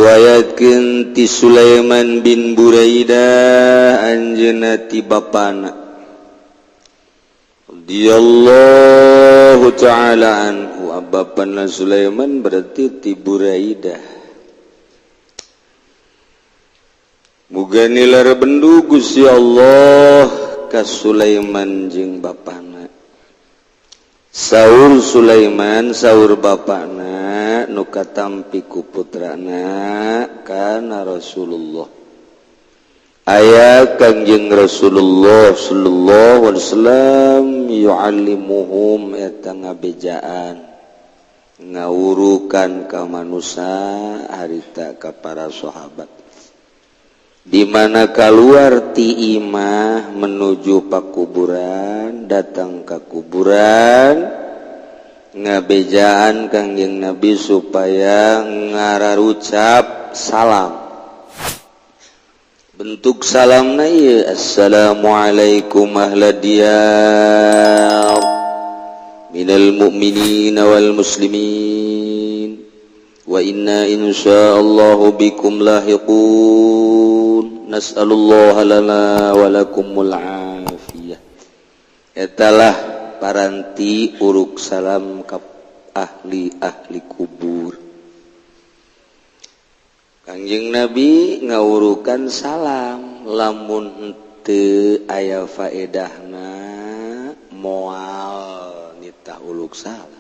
Diriwayatkeun ti Sulaiman bin Buraidah anjeunna ti bapana radhiyallahu ta'ala anhu. Bapana Sulaiman berarti ti Buraidah. Muga nilar bendu Gusti Allah ka Sulaiman jeung bapana. Saur Sulaiman saur bapana nu katampi ku putrana kana Rasulullah. Aya Kangjeng Rasulullah sallallahu alaihi wasallam yu'allimuhum eta ngabejaan ngawurukan ka manusa harita ka para sahabat. Di mana keluar ti imah menuju pakuburan, datang ke kuburan ngabejaan Kangjeng Nabi supaya ngararucap salam. Bentuk salamna ieu assalamualaikum ahla diyar minal mu'minina wal muslimin wa inna insyaallahu bikum lahiqun nas'alullaha lana wa lakumul afiyah. Etalah paranti uruk salam ka ahli-ahli kubur. Kangjeng Nabi ngawurukan salam lamun henteu aya faedahna moal nitah uluk salam.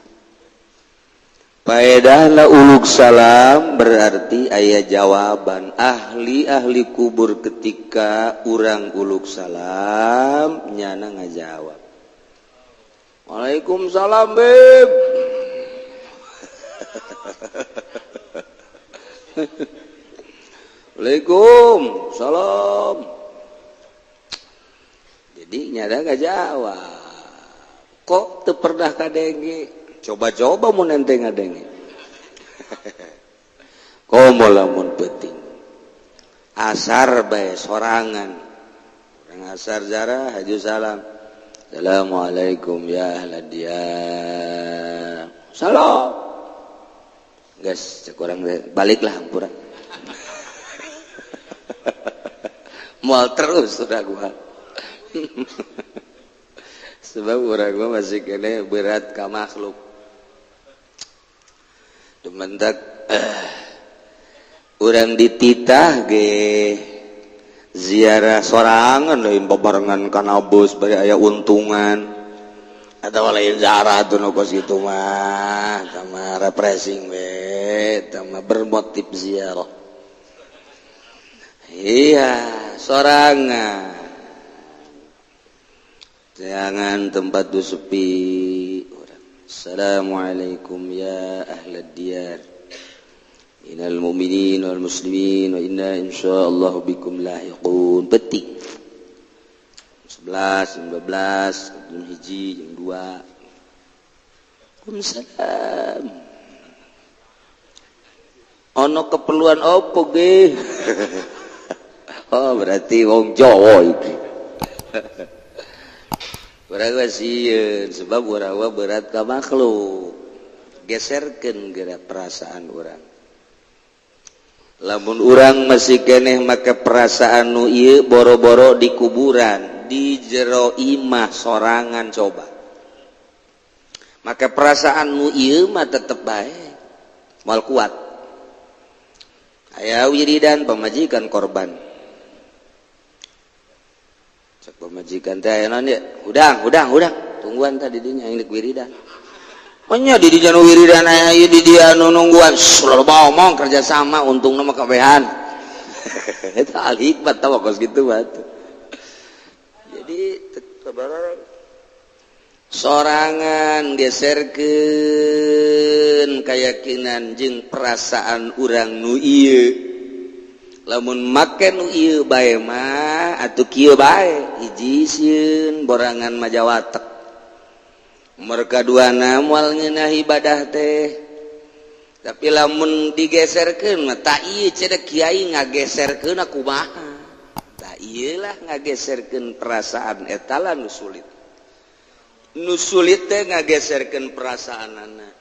Faedahna uluk salam berarti aya jawaban ahli-ahli kubur ketika urang uluk salam nyana ngajawab. Waalaikumsalam beb. Waalaikumsalam. Jadi nyada gak jawab. Kok teu pernah kadenge? Coba-coba mun ente ngadenge. Komo lamun penting. Asar bae sorangan. Urang asar jarah haju salam. Assalamualaikum ya ahla diyar. Salam. Guys, cek urang baliklah hampura. Mual terus sudah gua. Sebab urang gua masih kene berat ka makhluk. Dumentak urang dititah ge ziarah sorangan lain babarengan kana bus bari aya untungan atau lain ziarah tuh nu kos kitu mah tama refreshing we tama bermotif ziarah. Iya, sorangan. Jangan tempat tu sepi. Assalamualaikum ya ahlad diyar minal mu'minin wal muslimin wa inna insyaallah bikum lahiqun. Petik 11, 12, jam 1, jam 2. Waalaikumsalam. Ono keperluan opo ge? Oh berarti wong Jawa iki. Urang sieun sebab urang berat ka makhluk. Geserkeun geura perasaan urang. Lamun urang masih keneh make perasaan nu ieu boro-boro di kuburan, di jero imah sorangan coba. Make perasaan nu ieu mah tetep bae. Moal kuat. Aya wiridan pamajikan korban. Cek pamajikan teh aya naon ieu? Hudang, hudang, hudang. Tungguan tadi dinya yang wiridan. Nya di dinya nu wiridan aya ieu di dia nu nungguan. Loba omong kerja sama untungna mah kabehan. Eta al hikmat tah kos kitu mah. Jadi sorangan geserkeun kayakinan jeung perasaan urang nu ieu. Lamun make nu ieu bae mah atuh kieu bae hiji sieun borangan majawatek. Mereka duana moal ngeunah ibadah teh. Tapi lamun digeserkeun mah ta ieu cenah kiai ngageserkeun kumaha. Ta ieu lah ngageserkeun perasaan eta lah nu sulit. Nu sulit teh ngageserkeun perasaanana.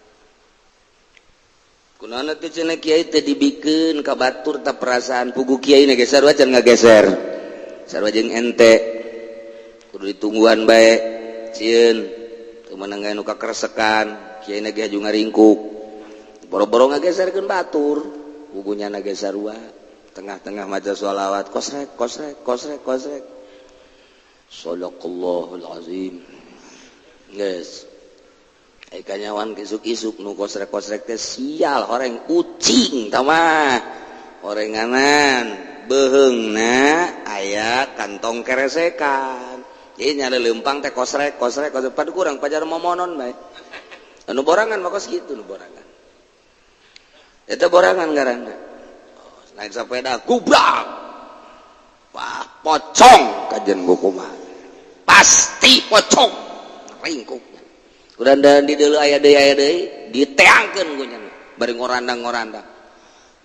Kunaon atuh cenah kiai teh dibikeun ka batur ta perasaan pugu kiai na ge sarua can ngageser. Sarua jeung ente. Kudu ditungguan bae sieun teu meunang nu kakersekan kiai na ge haju ngaringkuk. Boro-boro ngageserkeun batur, pugunya na ge sarua. Tengah-tengah maca sholawat kosrek kosrek kosrek kosrek. Shadaqallahul azim. Geus. Kanyawan isuk-isuk nu kosrek-kosrek teh sial horeng ucing tah horenganan beheungna aya kantong keresekan jadi nyala lempang teh kosrek kosrek kosrek padu kurang pajar momonon bae anu borangan mah kos kitu nu borangan eta borangan ngaranna naik sepeda gubrak wah pocong kajen kumaha pasti pocong ringkuk udah dan di dulu aya deui diteangkeun ku nya bari ngorandang-ngorandang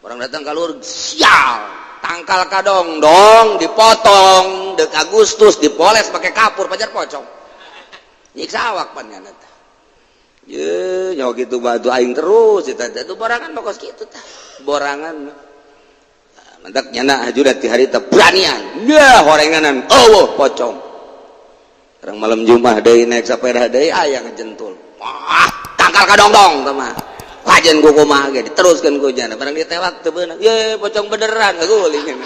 orang datang ka luhur sial tangkal kadongdong dipotong dek Agustus dipoles pakai kapur pajar pocong nyiksa awak pan nya teh ye nyawa kitu batu aing terus eta teh borangan mah kos kitu tah borangan mantak nyana hajurat ti harita beranian nya horenganan eueuh pocong. Orang malam Jumat deui naik sepeda deui aya ngejentul. Wah, tangkal kadongdong tah mah. Lajen ku kumaha ge diteruskeun ku jana. Barang ditewak teu beunang. Ye, pocong beneran ngaguling.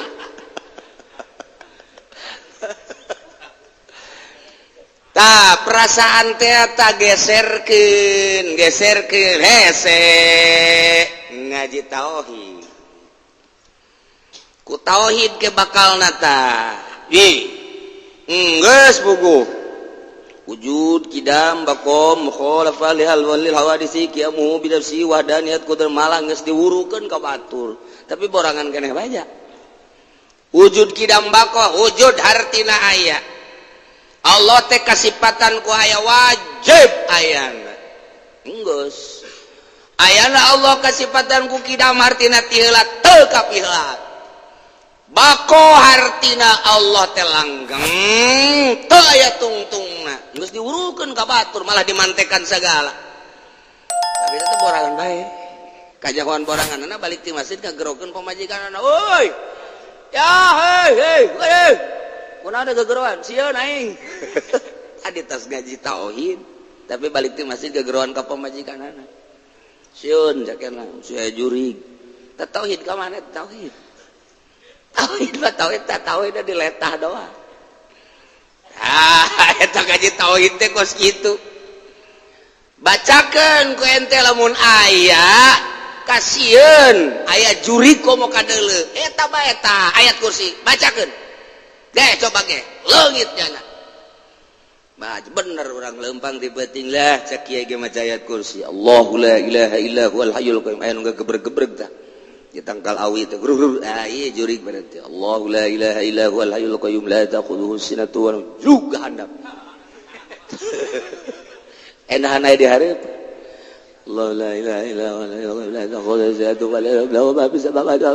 Tah, perasaan teh ta geserkeun, geserkeun hese ngaji tauhid. Ku tauhid ke bakalna tah. Ih. Geus buku. Wujud kidam bakom mukhalafa lihal walil hawadisi qiyamuhu bi nafsi wahdaniyat qudar malah geus diwurukeun ka batur tapi borangan keneh baja wujud kidam bako wujud hartina aya Allah teh kasipatan ku aya wajib ayana geus ayana Allah kasipatan ku kidam hartina ti heula teu kapiheula bako hartina Allah teh langgeng teu aya tungtungna geus diurukeun ka batur malah dimantekan sagala tapi eta borangan bae kajahoan boranganna balik ti masjid ngagerokeun pamajikanna euy ya hei hei hei kunaon gegeroan sieun aing adi tas ngaji tauhid tapi balik ti masjid gegeroan ka pamajikanna sieun jakena sia jurig teh tauhid ka mana tauhid tauhid mah tauhid teh tauhid diletah doang. Ah, eta ngaji tauhid teh kos kitu. Bacakeun ku ente lamun aya kasieun aya jurig komo kadeuleu. Eta bae eta ayat kursi, bacakeun. Deh coba ge, leungit nyana. Bah, bener urang leumpang di beuting lah cek kiai ge maca ayat kursi. Allahu la ilaha illa huwal hayyul qayyum. Aya nu gegebreg-gebreg tah. Di tangkal awi teh grur ah ieu jurig berarti Allahu la ilaha illa huwal hayyul qayyum la ta'khudhuhu sinatun wa nawm juga handap enahan aya di hareup Allah la ilaha illa huwal hayyul qayyum la ta'khudhuhu sinatun wa la nawm ma fis samawati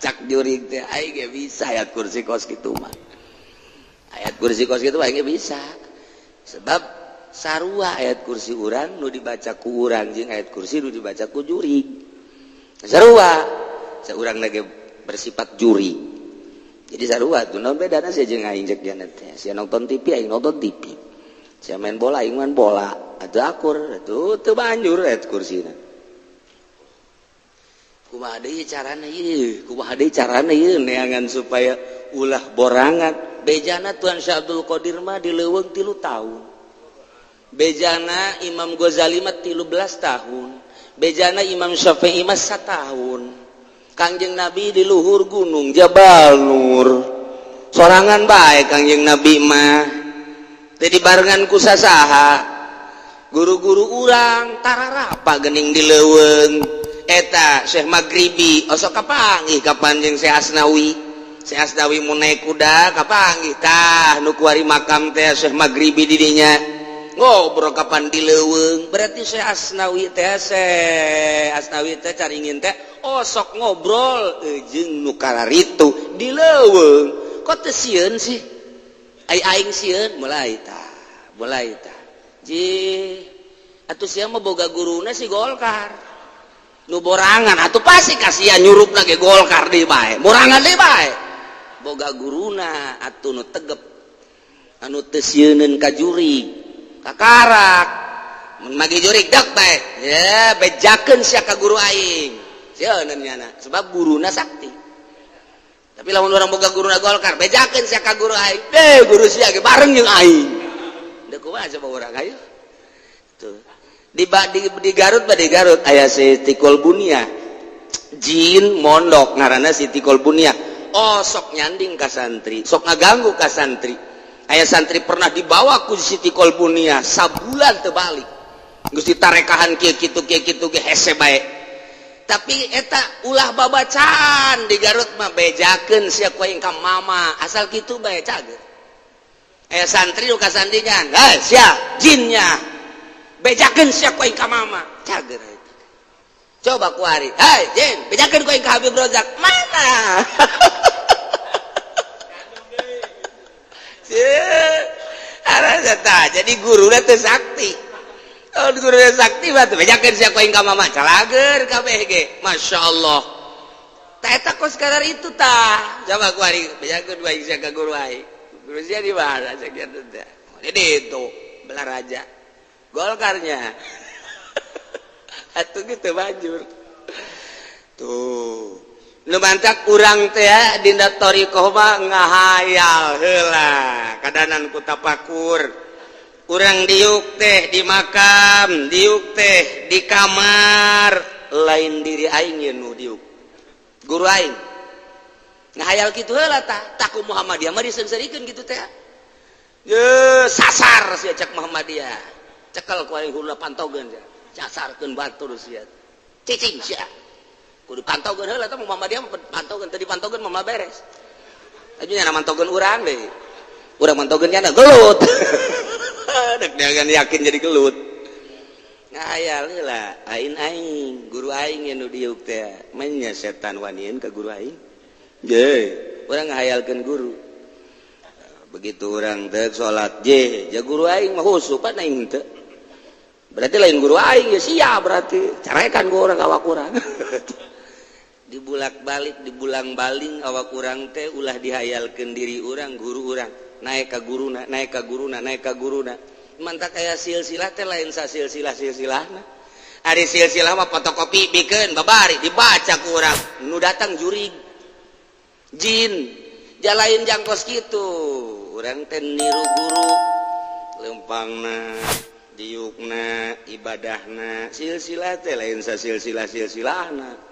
cak jurig teh aing ge bisa ayat kursi kos kitu mah ayat kursi kos kitu aing ge bisa sebab sarua ayat kursi urang nu dibaca ku urang jeung ayat kursi nu dibaca ku jurig sarua saurang lagi bersifat juri jadi sarua tuh naon bedana sia jeung aing jeung dia teh sia nonton TV aing nonton TV sia main bola aing main bola atuh akur atuh teu banjur ayat kursina kumaha deui carana ieu kumaha deui carana ieu neangan supaya ulah borangan bejana Tuan Syekh Abdul Qadir mah di leuweung 3 tahun bejana Imam Ghazali mah 13 tahun bejana Imam Syafi'i mah 1 tahun Kangjeng Nabi di luhur gunung Jabal Nur sorangan bae Kangjeng Nabi mah teu dibarengan ku sasaha guru-guru urang tararapa geuning di leuweung eta Syekh Maghribi osok kapanggih kapan jeung Syekh Asnawi Syekh Asnawi mun naik kuda kapanggih tah nu kuari makam teh Syekh Maghribi di dinya ngobrol kapan di leuweung berarti Syekh Asnawi teh Syekh Asnawi teh caringin teh osok ngobrol jeung nu kararitu di leuweung kok teu sieun sih ai aing sieun mulai tah ji Atuh sia mah boga guruna si Golkar. Nu borangan atuh pasti kasihan nyurupna ge Golkar deui bae. Borangan deui bae. Boga guruna atuh nu tegep. Anu teu sieuneun ka jurig, kakarak. Mun magi jurig dek bae. Ya bejakeun sia ka guru aing. Sieuneun nyana sebab guruna sakti. Tapi lamun urang boga guruna Golkar, bejakeun sia ka guru aing. Deh guru sia ge bareng jeung aing. Deuk kumaha coba urang hayu. Tuh. Di Garut ba di Garut aya Siti Kolbunia. Jin mondok ngaranna Siti Kolbunia. Oh sok nyanding ka santri, sok ngaganggu ka santri. Aya santri pernah dibawa ku Siti Kolbunia sabulan teu balik. Geus ditarekahan kieu kitu kieu kitu ge hese bae. Tapi eta ulah babacaan di Garut mah bejakeun sia ku aing ka mama, asal kitu bae cager. Aya santri nu kasandingan, hei sia jinnya. Bejakeun sia ku aing ka mama, cager eta. Coba ku ari, hei jin, bejakeun ku aing ka Habib Rozak, mana? Tah, jadi guruna teu sakti. Oh, guruna sakti mah teu bejakeun sia ku aing ka mama, calager kabeh ge. Masyaallah. Tah eta kos kadar itu tah. Coba ku ari bejakeun ku aing sia ka guru aing. Guru sia di mana sakieu teh? Di ditu, belah raja. Golkarnya. Atuh gitu banjur. Tuh. Nu mantak urang teh dina thariqah mah ngahayal heula kadanan ku tapakur. Urang diuk teh di makam, diuk teh di kamar, lain diri aing ye nu diuk. Guru aing. Ngahayal kitu heula tah, tak ku Muhammadiyah mah diseungseurikeun kitu teh. Ye sasar sia cek Muhammadiyah. Cekel ku aing hula pantogeun sia. Sasarkeun batur sia. Cicing sia. Kudu pantogeun heula tah Muhammadiyah mah pantogeun, teu dipantogeun mah beres. Aju nya mantogeun urang deui. Urang mantogeun nya gelut. Dek jangan yakin jadi gelut. Ngahayal heula aing aing, guru aing nu diuk teh. Manya setan wanian ka guru aing. Je, urang ngahayalkeun guru. Begitu urang teh salat je, ja guru aing mah khusyuk pan aing teu. Berarti lain guru aing ya sia berarti. Carekan gua urang awak urang. Dibulak-balik, dibulang-baling awak urang teh ulah dihayalkeun diri urang, guru urang. Naik ka guruna, naik ka guruna, naik ka guruna. Mantak aya silsilah teh lain sasilsilah silsilahna. Ari silsilah mah fotokopi bikeun babari dibaca ku urang. Nu datang jurig. Jin, jalain jangkos kitu. Urang teh niru guru. Lempangna, diukna, ibadahna, silsilah teh lain sasilsilah silsilahna.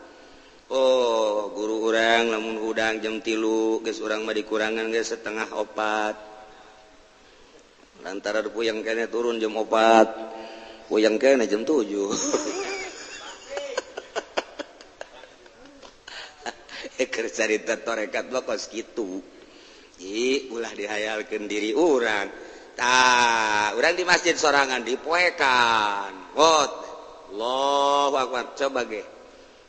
Oh, guru urang lamun hudang jam 3 geus urang mah dikurangan geus 3:30. Lantaran puyeng kene turun jam 4. Puyeng kene jam 7. Keur carita tarekat mah kos kitu. Ih, ulah dihayalkeun diri urang. Tah, urang di masjid sorangan dipoekan. Wot. Allahu akbar. Coba ge.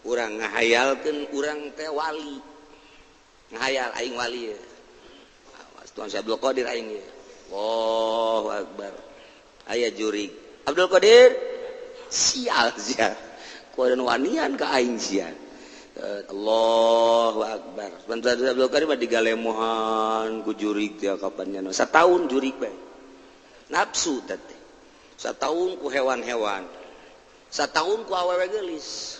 Urang ngahayalkeun urang teh wali. Ngahayal aing wali ye. Tuan Syekh Abdul Qadir aing ye. Allahu akbar. Aya jurig. Abdul Qadir sial sia. Kuadan wanian ka aing sia. Allahu akbar. Bantuan Abdul Qadir mah digalemohan ku jurig teh kapan nya. Sataun jurig bae. Nafsu teh. Sataun ku hewan-hewan. Sataun ku awewe geulis.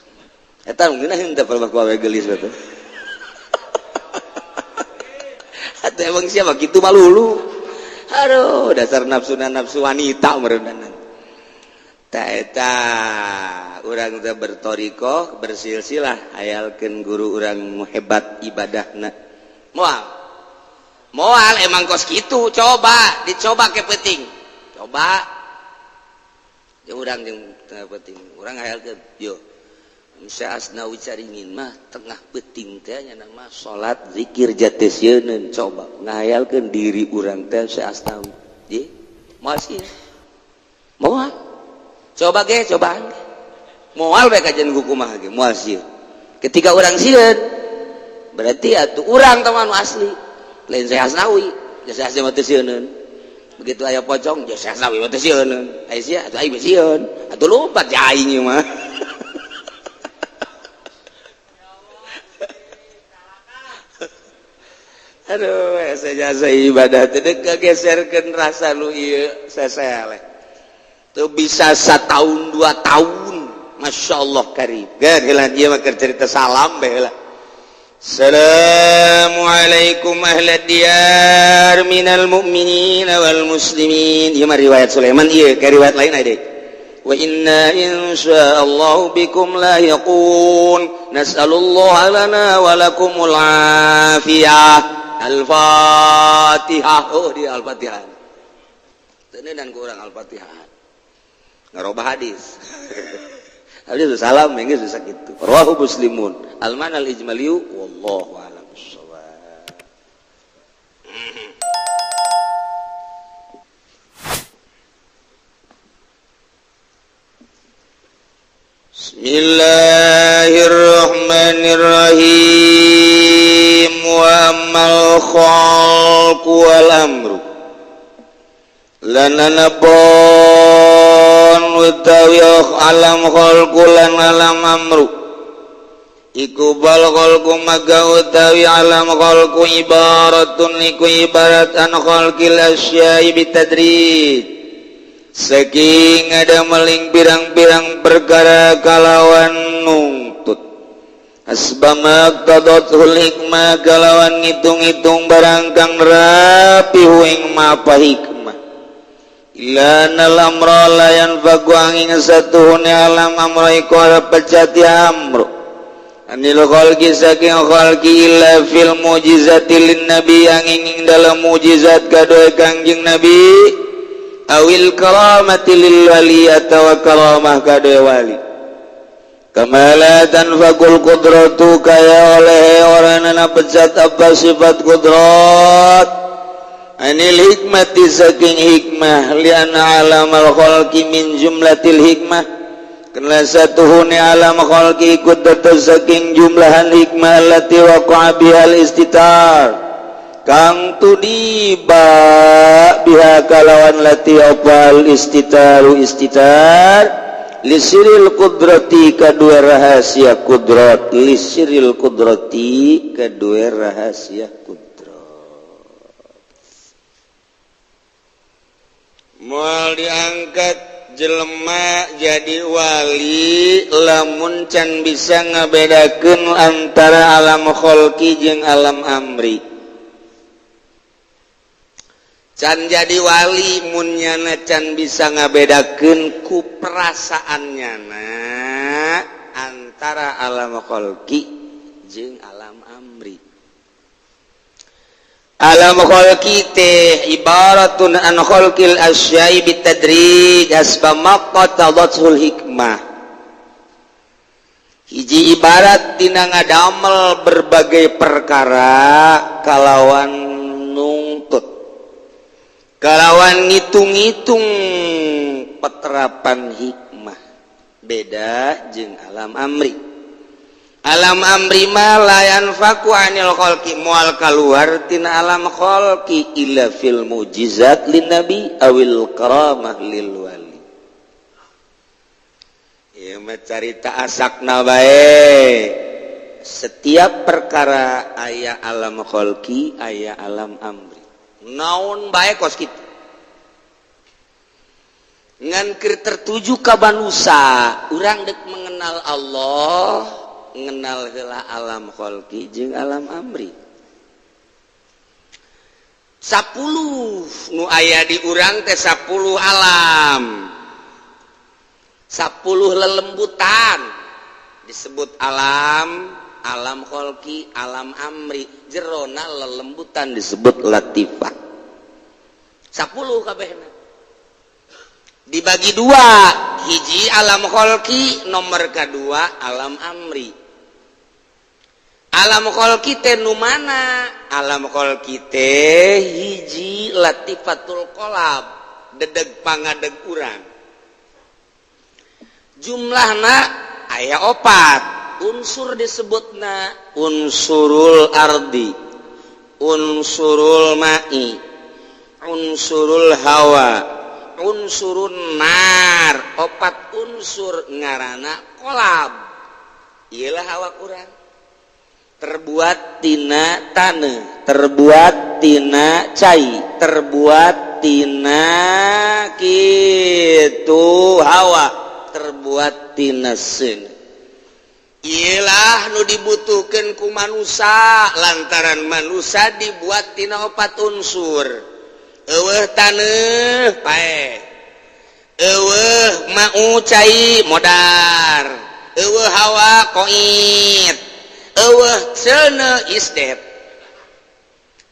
Eta ngeunah henteu palebah ku awewe geulis batu. Atuh emang siapa kitu malulu. Aduh, dasar nafsuna nafsu wanita meureunan. Ta eta urang teh bertorikoh, bersilsilah hayalkeun guru urang hebat ibadahna. Moal. Moal emang kos kitu, coba, dicoba ke peuting. Coba. Ya urang jeung tengah peuting, urang hayalkeun, yo. Syekh Asnawi Caringin mah tengah peuting teh nya mah salat zikir jatesieun coba ngahayalkeun diri urang teh Syekh Asnawi. Ye, moal sih. Moal. Coba ge cobaan. Moal bae kajian kumaha ge moal sieun. Ketika urang sieun berarti atuh urang teman asli. Lain Syekh Asnawi, Syekh Asnawi mah teu sieuneun. Begitu aya pocong, ya sesna we teh sieun. Aya sia atuh aing sieun. Atuh lompat ja aing mah. Aduh, jasa ibadah teh kageserkeun rasa nu ieu seseleh. Teu bisa satahun 2 tahun. Masya Allah karim. Geun heula ieu mah keur cerita salam bae heula. Assalamualaikum ahla diyar minal mu'minin wal muslimin. Ieu mah riwayat Sulaiman ieu, ka riwayat lain aya deui. Wa inna insyaallah bikum lahiqun. Nas'alullah lana wa lakumul afiyah. Al-Fatihah. Oh, dia Al-Fatihah. Teuneun ku urang Al-Fatihah. Ngarobah hadis. Hadis salam geus bisa kitu. Rawahu Muslimun. Al-ma'na al-ijmaliyu wallahu a'lam bissawab. Bismillahirrahmanirrahim. Wa ammal khalqu wal amru lana nabon utawi alam khalqu lan alam amru iku bal khalqu maga utawi alam khalqu ibaratun iku ibarat an khalqil asya'i bitadrij saking ada meling pirang-pirang perkara kalawan nungtut asbama qadatul hikmah kalawan ngitung-ngitung barang kang rapi ing mapa hikmah ila nal amra la yanfaku angin satuhune alam amra iku ora pecati amru anil khalqi saking khalqi illa fil mujizati lin nabi angin ing dalam mujizat kadoe Kangjeng Nabi awil karamati lil wali atawa karamah kadoe wali kamala tanfaqul qudratu kaya oleh oranana pecat apa sifat kudrat anil hikmati saking hikmah liana alamal khalqi min jumlatil hikmah karena satuhune alam khalqi ikut dados saking jumlahan hikmah allati waqa'a bihal istitar kang tudiba biha kalawan lati opal istitaru istitar lisiril kudrati kadua rahasia kudrat lisiril kudrati kadua rahasia kudrat. Moal diangkat jelema jadi wali lamun can bisa ngabedakeun antara alam kholqi jeung alam amri. Can jadi wali mun nyana can bisa ngabedakeun ku perasaan nyana antara alam kholqi jeung alam amri. Alam kholqi teh ibaratun an kholqil asya'i bitadrij hasba maqtadatul hikmah. Hiji ibarat dina ngadamel berbagai perkara kalawan nungtut, kalawan ngitung-ngitung peterapan hikmah. Beda jeung alam amri. Alam amri ma la yanfaku anil khalqi moal kaluar tina alam khalqi illa fil mujizat lin nabi awil karamah lil wali. Ieu mah carita asakna bae. Setiap perkara aya alam khalqi, aya alam amri. Naon bae kos kitu. Ngan keur tertuju ka manusa, urang deuk mengenal Allah, ngenal heula alam kholqi jeung alam amri. 10 nu aya di urang teh 10 alam. 10 lelembutan disebut alam, alam kholqi, alam amri. Jerona lelembutan disebut latifah. 10 kabehna. Dibagi dua, hiji alam kholqi, nomor kedua alam amri. Alam kholqi teh nu mana? Alam kholqi teh hiji latifatul qalab, dedeg pangadeg urang. Jumlahna aya 4 unsur disebutna unsurul ardi, unsurul ma'i, unsurul hawa, unsurun nar, opat unsur ngarana kolab. Iyalah awak urang terbuat tina taneuh, terbuat tina cai, terbuat tina kitu hawa, terbuat tina seuneu. Iyalah nu dibutuhkeun ku manusa lantaran manusa dibuat tina opat unsur. Eueuh taneuh paeh, eueuh mau cai modar, eueuh hawa koit, eueuh seuneu isdet.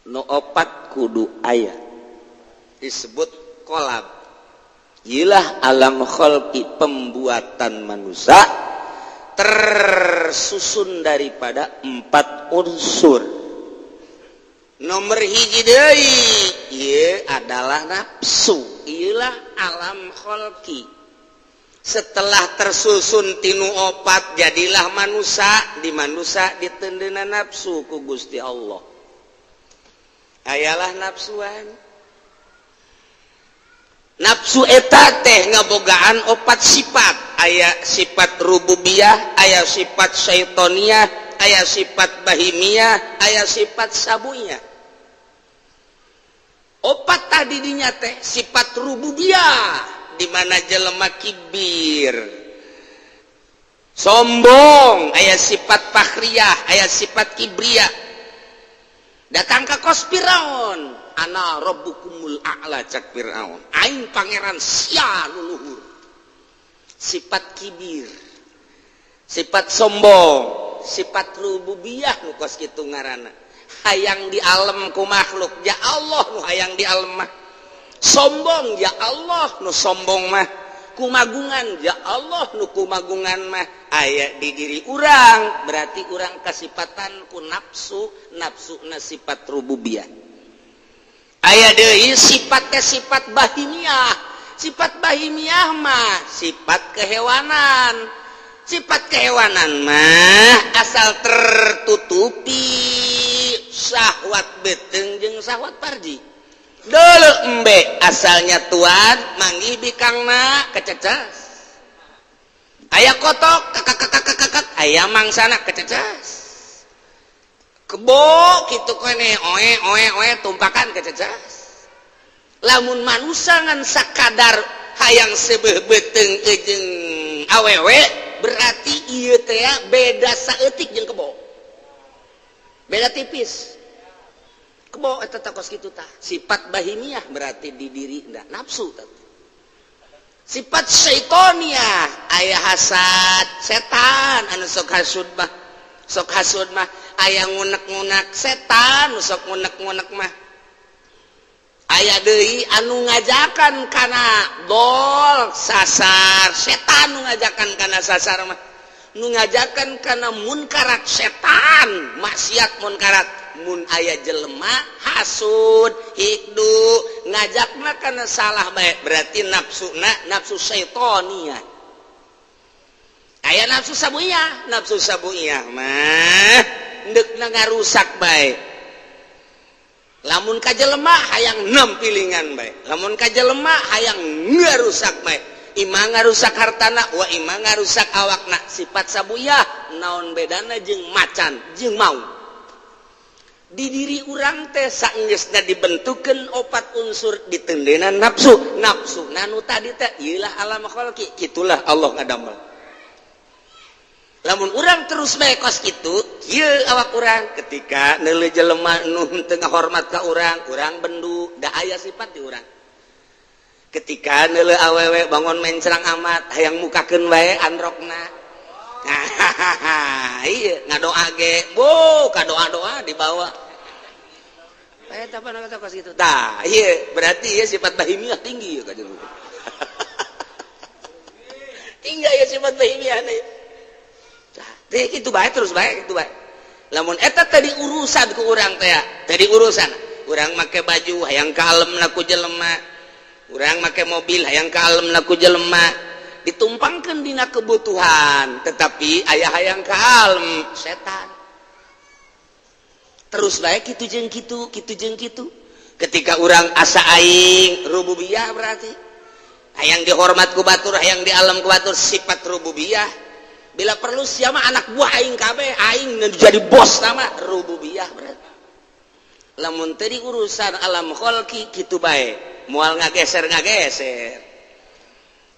Nu opat kudu aya disebut kolab. Iyalah alam kholqi, pembuatan manusia tersusun daripada empat unsur. Nomor hiji deui ieu adalah nafsu. Iyalah alam kholqi. Setelah tersusun tinu opat jadilah manusia, di manusia ditendena nafsu ku Gusti Allah. Ayalah nafsuan. Nafsu eta teh ngabogaan opat sifat. Aya sifat rububiyah, aya sifat syaitoniyah, aya sifat bahimiyah, aya sifat sabuyah. Opat tadi dinya teh sifat rububiyah di mana jelema kibir, sombong, aya sifat fakhriyah, aya sifat kibriyah. Datang ka kos Firaun, ana rabbukumul a'la cak Firaun, aing pangeran sia luluhur. Sifat kibir, sifat sombong, sifat rububiyah nu kos kitu ngaranna. Hayang di alam ku makhluk, ya Allah nu hayang di alam mah. Sombong ya Allah nu sombong mah, kumagungan ya Allah nu kumagungan mah. Aya di diri urang, berarti urang kasipatan ku nafsu, nafsuna sifat rububiyah. Aya deui sifatnya sifat bahimiyah. Sifat bahimiyah mah sifat kehewanan. Sifat kehewanan mah asal tertutupi syahwat beteng jeung syahwat parji. Dulu embe asalnya tuan manggih bikangna kececas. Aya kotok kakak, aya mangsana kececas. Kebo kitu kene oe oe oe tumpakan kececas. Lamun manusia ngan sakadar hayang sebeuh beuteung jeung awewe berarti ieu teh beda saeutik jeung kebo. Beda tipis. Kebo eta teh kos kitu tah. Sifat bahimiyah berarti di diri nafsu tah. Sifat syaitoniah aya hasad setan anu sok hasud mah. Sok hasud mah aya ngunek-ngunek setan nu sok ngunek-ngunek mah. Aya deui anu ngajakan kana dol sasar setan, nu ngajakan kana sasar mah, nu ngajakan kana munkarat setan, maksiat munkarat. Mun aya jelema hasud hikdu ngajakna kana salah bae, berarti nafsuna nafsu syaitoniah. Aya nafsu sabuyah, nafsu sabuyah mah deukna ngarusak bae. Lamun ka jelema hayang nempilingan bae, lamun ka jelema hayang ngarusak bae, imah ngarusak hartana wa imah ngarusak awakna. Sifat sabuyah naon bedana jeung macan jeung mau. Di diri urang teh saenggeusna dibentukeun opat unsur ditendena nafsu. Nafsu nanu tadi teh ieulah alam khalqi, kitulah Allah ngadamel. Lamun urang terus bae kos kitu, kieu awak urang ketika neuleuh jelema nu teu ngahormat ka urang, urang bendu, da aya sifat di urang. Ketika neuleuh awewe bangun mencrang amat, hayang mukakeun bae androkna. Nah, iya ngadoa ge, bu, kadoa-doa dibawa. Eta apa kata kos kitu. Tah, iya berarti ieu sifat bahimiyah tinggi ya kanjeng. Tinggi ya sifat bahimiyah nih. Itu baik terus baik itu baik. Lamun eta tadi urusan ku urang teh, tadi urusan. Urang make baju hayang kalem ku jelema. Urang make mobil hayang kalem ku jelema. Ditumpangkeun dina kebutuhan, tetapi aya hayang kalem setan. Terus baik kitu jeung kitu, kitu jeung kitu. Ketika urang asa aing rububiyah berarti hayang dihormat ku batur, hayang di alam ku batur, sifat rububiyah. Bila perlu siapa anak buah aing kabeh, aing jadi bos nama rububiyah berarti. Lamun teu urusan alam kholqi kitu bae, moal ngageser-ngageser.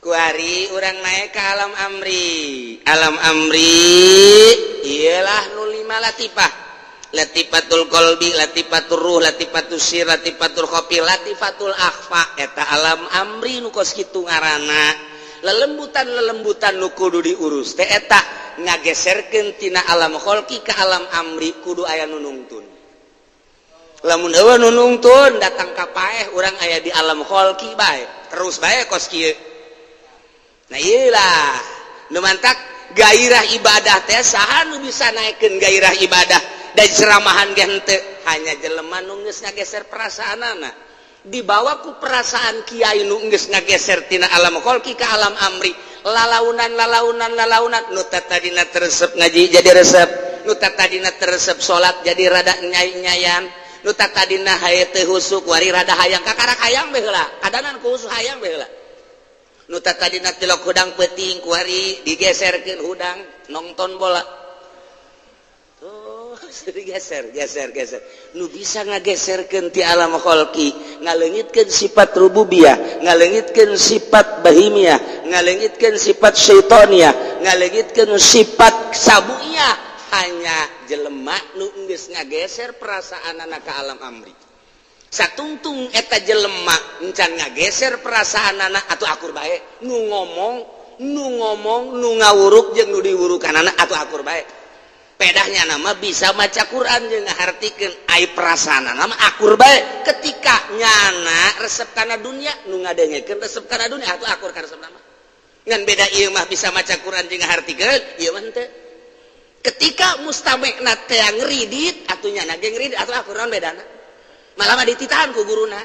Kuari urang naik ke alam amri. Alam amri ialah nu lima latifah. Latifatul qalbi, latifatul ruh, latifatul sir, latifatul khafi, latifatul akhfa. Eta alam amri nu kos kitu ngaranna. Lelembutan-lelembutan nu kudu diurus teh eta ngageserkeun tina alam kholqi ka alam amri kudu aya nu nungtun. Lamun eueuh nu nungtun datang ka paeh urang aya di alam kholqi bae, terus bae kos kieu. Nah ieu lah nu mantak gairah ibadah teh saha nu bisa naekeun gairah ibadah dan ceramahan ge henteu, hanya jelema nu geus ngageser perasaanana. Dibawa ku perasaan kiai nu geus ngageser tina alam kholqi ka alam amri. Lalaunan lalaunan lalaunan nu tadina teresep ngaji jadi resep, nu tadina teresep salat jadi rada nyai-nyayan, nu tadina haye teu husuk wari rada hayang kakarak hayang bae heula, kadanan ku husuk hayang bae heula. Nu tadina tilok hudang peuting kuari digeserkeun hudang nonton bola. Tuh digeser geser geser. Nu bisa ngageserkeun ti alam kholqi, ngaleungitkeun sifat rububiyah, ngaleungitkeun sifat bahimiyah, ngaleungitkeun sifat syaitoniyah, ngaleungitkeun sifat sabuiyah, hanya jelema nu geus ngageser perasaanana ka alam amri. Satungtung eta jelema encan ngageser perasaanana atuh akur bae, nu ngomong nu ngawuruk jeung nu diwurukanana atuh akur bae. Pedahnya nama bisa maca Quran jeung ngahartikeun ai perasaanana mah akur bae. Ketika nyana resep kana dunya nu ngadengekeun resep kana dunya atuh akur ka resep nama. Ngan beda ieu mah bisa maca Quran jeung ngahartikeun, ieu mah henteu. Ketika mustamekna teh ngridit atuh nyana ge ngridit atuh akur naon bedana. Malah mah dititahan ku guruna.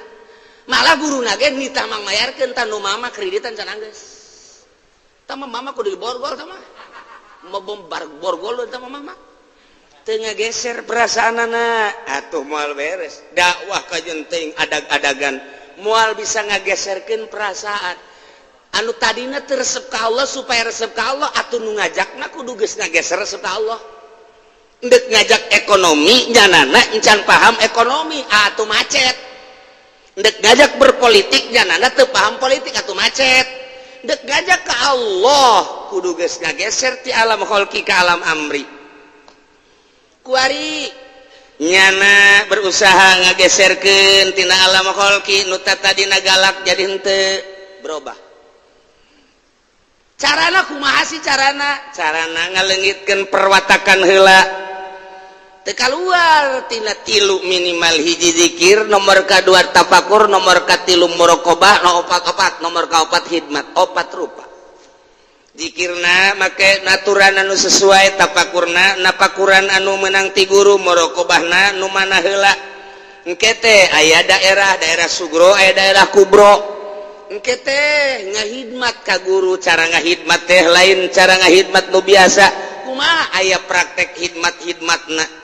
Malah guruna ge nitah mangmayarkeun tah nu mama kreditan can anggeus. Tah mah mama kudu diborgol tah mah. Mabombar borgol tah mah mama. Teu ngageser perasaanana atuh moal beres. Dakwah kajeun teuing adag-adagan moal bisa ngageserkeun perasaan. Anu tadina teu resep ka Allah supaya resep ka Allah atuh nu ngajakna kudu geus ngageser resep ka Allah. Ndek ngajak ekonomi nyanana encan paham ekonomi atuh macet. Ndek ngajak berpolitik nyanana teu paham politik atuh macet. Ndek ngajak ka Allah kudu geus ngageser ti alam kholqi ka alam amri. Kuari nyana berusaha ngageserkeun tina alam kholqi nu tadina galak jadi henteu berubah. Carana kumaha sih carana? Carana ngaleungitkeun perwatakan heula. Teu kaluar tina tilu minimal hiji zikir, nomor kadua tafakur, nomor katilu muraqabah, nomor opat, nomor kaopat khidmat, opat rupa. Zikirna make naturan anu sesuai, tafakurna napakuran anu meunang ti guru, muraqabahna nu mana heula. Engke teh aya daerah, daerah sugro, aya daerah kubro. Engke teh ngahidmat ka guru, cara ngahidmat teh lain cara ngahidmat nu biasa. Kumaha aya praktek hidmat-hidmatna.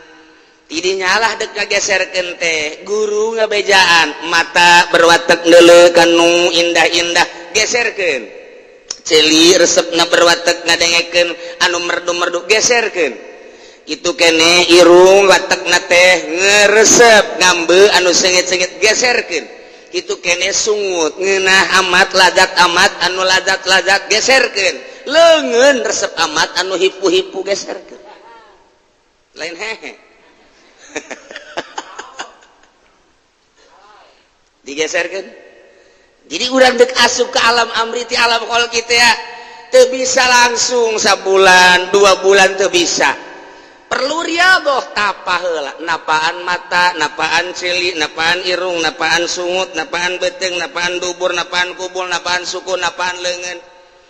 Tidinya lah dek ngageserkeun teh guru ngabejaan mata berwatek neuleuh kanu indah-indah geserkeun, ceuli resepna berwatek ngadengekeun anu merdu-merdu geserkeun, kitu keneh irung watekna teh ngeresep ngambe anu sengit-sengit geserkeun, kitu keneh sungut ngeunah amat ladat amat anu ladat-ladat geserkeun, leungeun resep amat anu hipu-hipu geserkeun, lain hehe. Digeserkan. Jadi urang dek asup ke alam amri ti alam kholqi teh teu bisa langsung sabulan 2 bulan teu bisa. Perlu riadoh tapah heula, napaan mata, napaan ceuli, napaan irung, napaan sungut, napaan beuteung, napaan dubur, napaan kubul, napaan suku, napaan leungeun.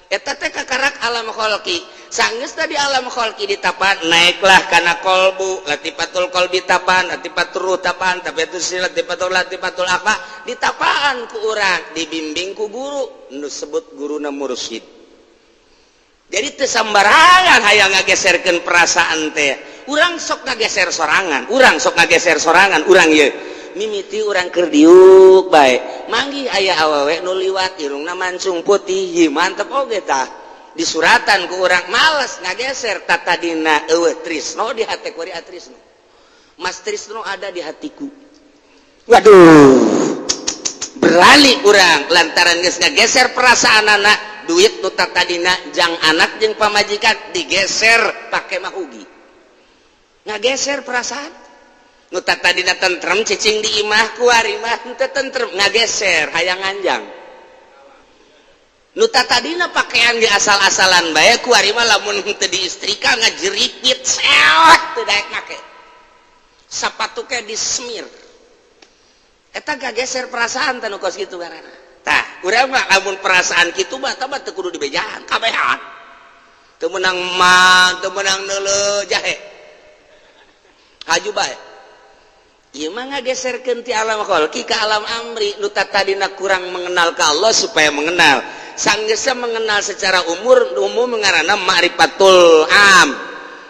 Eta teh kakarak alam kholqi. Sanggeus tadi alam kholqi ditapan, naiklah kana kolbu, latifatul kolbi tapan, latifatul ruh tapan, tapatul sir, latifatul latifatul akhfa, ditapaan ku urang, dibimbing ku guru, nu sebut guruna mursyid. Jadi teu sambarangan hayang ngageserkeun perasaan teh. Urang sok ngageser sorangan, urang sok ngageser sorangan, urang ieu. Mimiti urang keur diuk bae. Manggih aya awewe nu liwat irungna mancung putih, ieu mantep oge tah. Disuratan ku urang males ngageser tatadina eueuh trisno di hate kuari atrisno. Mas Trisno ada di hatiku. Waduh. Berani urang lantaran geus ngageser perasaan anak duit nu tatadina jang anak jeung pamajikan digeser pake mahugi. Ngageser perasaan. Nu tatadina tentrem cicing di imah kuari mah henteu tentrem ngageser hayang nganjang. Nu tatadina pakaian ge asal-asalan bae kuari mah lamun henteu diistrika ngajeripit seot teu daek make. Sapatu ke disemir. Eta gageser perasaan teh nu kos kitu ngaranna. Tah, urang mah lamun perasaan kitu mah tah mah teu kudu dibejaan, kabehan. Teu meunang mah, teu meunang neuleuh jahe. Haju bae. Ieu mah ngageserkeun ti alam kholqi ka alam amri, nu tatadina kurang mengenal ka Allah supaya mengenal. Sanggeusna mengenal secara umur umum ngaranna ma'rifatul am,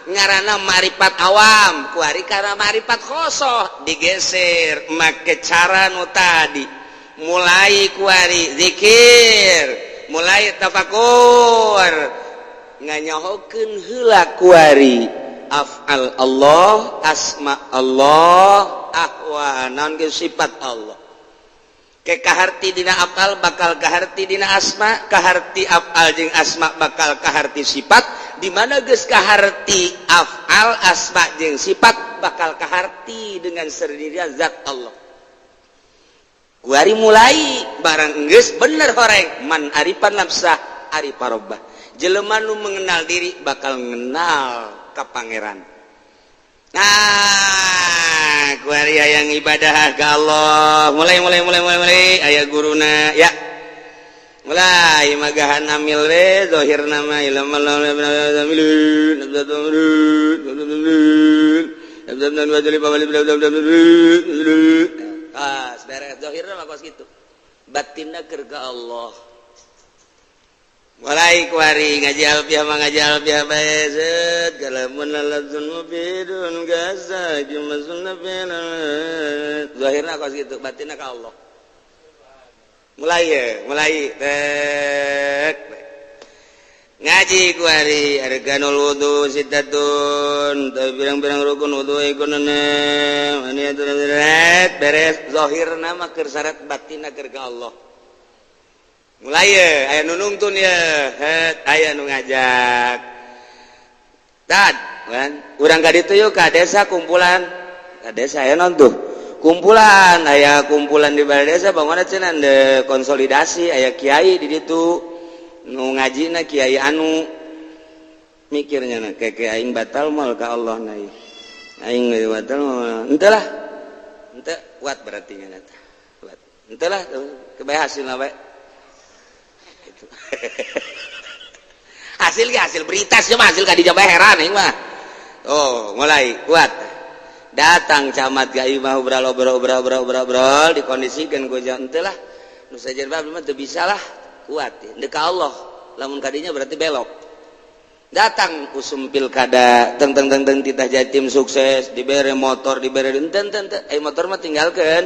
ngaranna ma'rifat awam, kuari kana ma'rifat khosoh digeser make cara nu tadi. Mulai kuari zikir, mulai tafakur, nganyahokeun heula kuari af'al Allah, asma Allah, ahwa naon ge sifat Allah. Ke kaharti dina afal bakal kaharti dina asma, kaharti afal jeung asma bakal kaharti sifat, di mana geus kaharti afal asma jeung sifat bakal kaharti dengan sendirinya zat Allah. Kuari mulai barang geus bener horeng man arifan nafsah arifa rabbah. Jelema nu mengenal diri bakal ngenal ka pangeran. Nah, kuari hayang ibadah ka Allah, mulai mulai mulai mulai mulai aya guruna ya. Mulai magahan amil we zahir nama ilmu ah, beres zahirna mah kos kitu. Batinna keur ka Allah. Mulai kuari ngaji alfiah mah ngaji alfiah bae zeut kalamun lalazun mubidun gaza jumasun nabina zahirna kos kitu batinna ka Allah. Mulai ya, mulai tek ngaji kuari arkanul wudu sittatun pirang-pirang rukun wudu ikunna beres zahirna mah keur syarat batinna keur ka Allah. Mulai ya, aya nu nungtun ya, aya nu ngajak. Tad, kan? Urang ka ditu yuk ka desa kumpulan. Ka desa aya naon tuh? Kumpulan, aya kumpulan di balai desa bangunna cenah de konsolidasi, aya kiai di ditu. Nu ngajina kiai anu mikirnya na keke aing batal moal ka Allah na ieu. Aing batal moal. Henteu lah. Henteu kuat berarti nya eta. Kuat. Henteu lah kebae hasilna bae. Hasil ge hasil berita sih mah hasil ka dijaga heran aing mah. Oh, mulai kuat. Datang camat ka imah obrol obrol obrol obrol obrol dikondisikeun ku henteu lah. Nu sajen bae mah teu bisa lah kuat. Deuk ka Allah. Lamun kadinya berarti belok. Datang usum pilkada teng teng teng teng titah jadi tim sukses dibere motor dibere henteu henteu henteu motor mah tinggalkeun.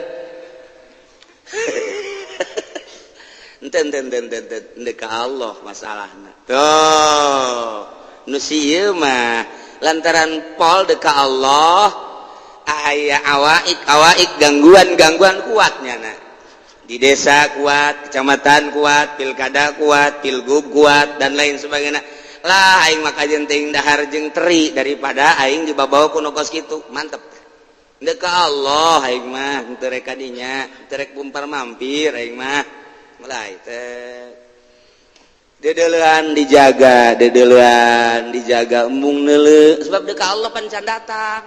Enten enten enten enten ka Allah masalahna. Tuh, nu sieun mah lantaran pol deka Allah aya awaik awaik gangguan-gangguan kuatnya na. Di desa kuat, kecamatan kuat, pilkada kuat, pilgub kuat dan lain sebagainya. Lah aing mah kajeun teuing dahar jeung teri daripada aing dibabawa ku nu kos kitu. Mantep. Deka Allah aing mah henteu rek ka dinya, henteu rek bumpar mampir aing mah. Mulai teh dedelean dijaga, dedelean dijaga embung neuleuh sebab deka Allah pan can datang.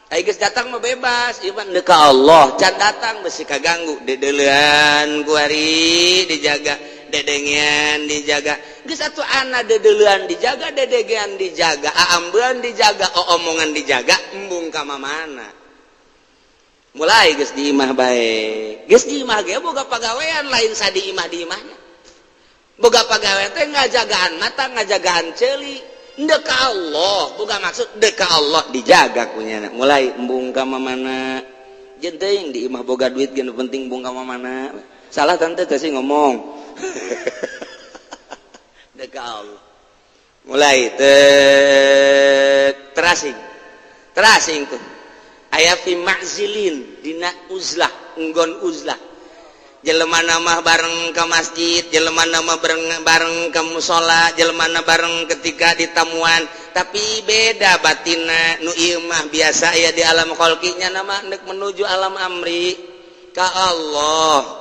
Ai geus datang mah bebas, ieu mah deka Allah can datang besi kaganggu. Dedelean kuari dijaga, dedengean dijaga. Geus atuh ana dedelean dijaga, dedegean dijaga, aambean dijaga, oomongan dijaga, embung ka mamana. Mulai geus di imah bae. Geus di imah ge boga pagawean lain sadi imah di imahna. Boga pagawean teh ngajagaan mata, ngajagaan ceuli. Dek ka Allah, boga maksud dek ka Allah dijaga kunyana. Mulai embung ka mamana, Jeung teuing di imah boga duit ge nu penting bung ka mana. Salah tante teh sih ngomong. Dek Allah. Mulai terasing. Terasing tuh. Aya fi ma'zilin dina uzlah, nggon uzlah. Jelema mah bareng ke masjid, jelema mah bareng ke musola, jelema bareng ketika ditamuan, tapi beda batina. Nu ieu mah biasa aya di alam kholqinya, nama nek menuju alam amri ka Allah.